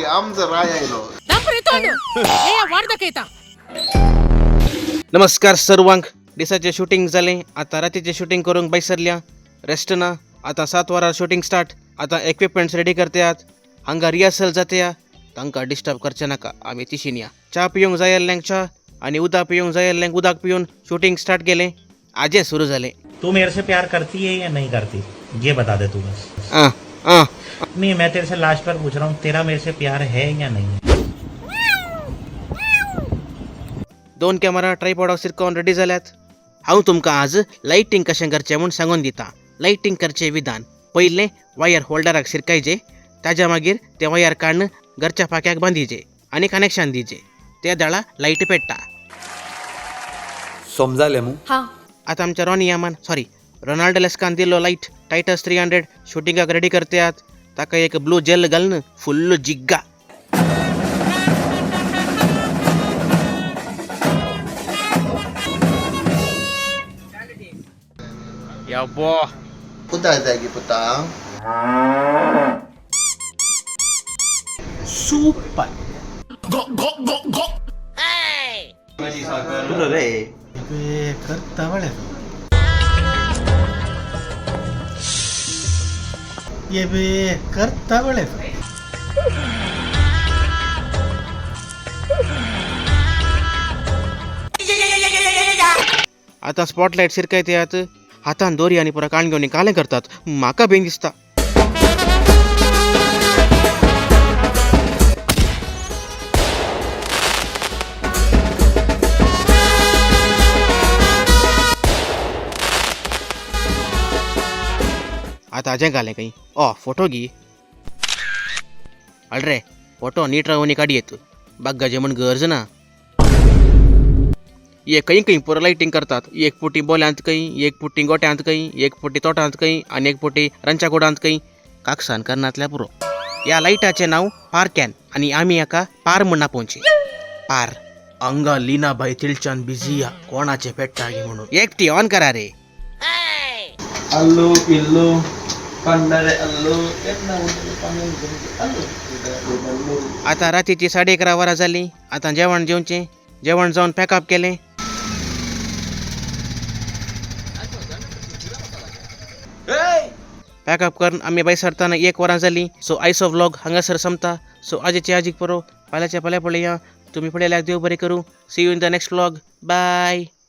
आमचो राय आयलो. नमस्कार सर्वांक. दिसाचें शूटिंग जालें, आतां रातीचें शूटिंग करूंक बैसरल्या. रेस्ट ना. आतां 7 वरां शूटिंग स्टार्ट. आतां इक्विपमेंट्स रेडी करतात, हांगा रिहर्सल जातया. तांकां डिस्टर्ब करचें नाका, आमी तिशीन या. च्या पिवंक जाय जाल्ल्यांक च्या आनी उदक पिवंक जाय जाल्ल्यांक उदक पिवन शूटिंग स्टार्ट केलें. आजें सुरू जालें. तू मेरे से प्यार करती है या नहीं करती, ये बता दे तू बस. आं आं. नहीं, मैं तेरे से लास्ट बार पूछ रहा हूँ, तेरा मेरे से प्यार है या नहीं है? 2 कॅमेरा ट्रायपॉडाक सिरकोवन रेडी जाल्यात. हांव तुमकां आज लायटींग कशें करचें म्हूण सांगून दितां. लायटींग करचें विधान, पयलें वायर होल्डराक सिरकायचे, ताज्या मागीर ते वायर काडून घरच्या फाक्याक बांदिचे आनी कनेक्शन दिचे. ते दळा लायट पेट्टा. समजालें मू? आतां आमच्या रॉनी यामान, सॉरी, रोनाल्ड लेस्कान दिल्लो लायट टायटस 300 शूटिंगाक रेडी करतात. ताका एक ब्लू जेल घालून फुल्ल जिग्गा. यब्बो. पुता जाय गी पुता. सुपर. पुरो रे. आतां स्पॉटलायट सिरकायतात. हातान दोरी आनी पुरो काण घेवन कालें करतात. म्हाका बेंग दिसता. आतां हाजें घालें खंय. ओ फोटो गी हाड रे. फोटो नीट रावून काडयेत, बाग्गाचें म्हूण गरज ना. एक खंय खंय पुरो लायटींग करतात. एक पुटी बोल्यांत खंय, एक पुटी गोट्यांत खंय, एक पुटी तोटांत खंय आनी एक पुटी रांदच्या कुडांत खंय. काकसान करनातल्या पुरो. ह्या लायटाचें नांव पारकॅन आनी आमी हाका पार म्हूण आपोवचें. पार हांगा लिनाबाई तिळच्यान बिजी हा, कोणाचें पेट्टा गी म्हणून. एकटी ऑन करा रे. अल्लू पिल्लू कंडरे अल्लू केन्ना अल्लू अल्लू. आतां रातीची 11:30 वरां जालीं. आतां जेवण जेवचें. जेवण जावन पॅकअप केलें. पॅकअप करून आमी भायर सरतना 1 वरां जालीं. सो आयचो व्लॉग हांगासर सोंपता. सो आजीचे आजीक पुरो, फाल्यांचे फाल्यां पळया. तुमी पळयल्यार देव बरें करूं. See you in the next vlog. Bye.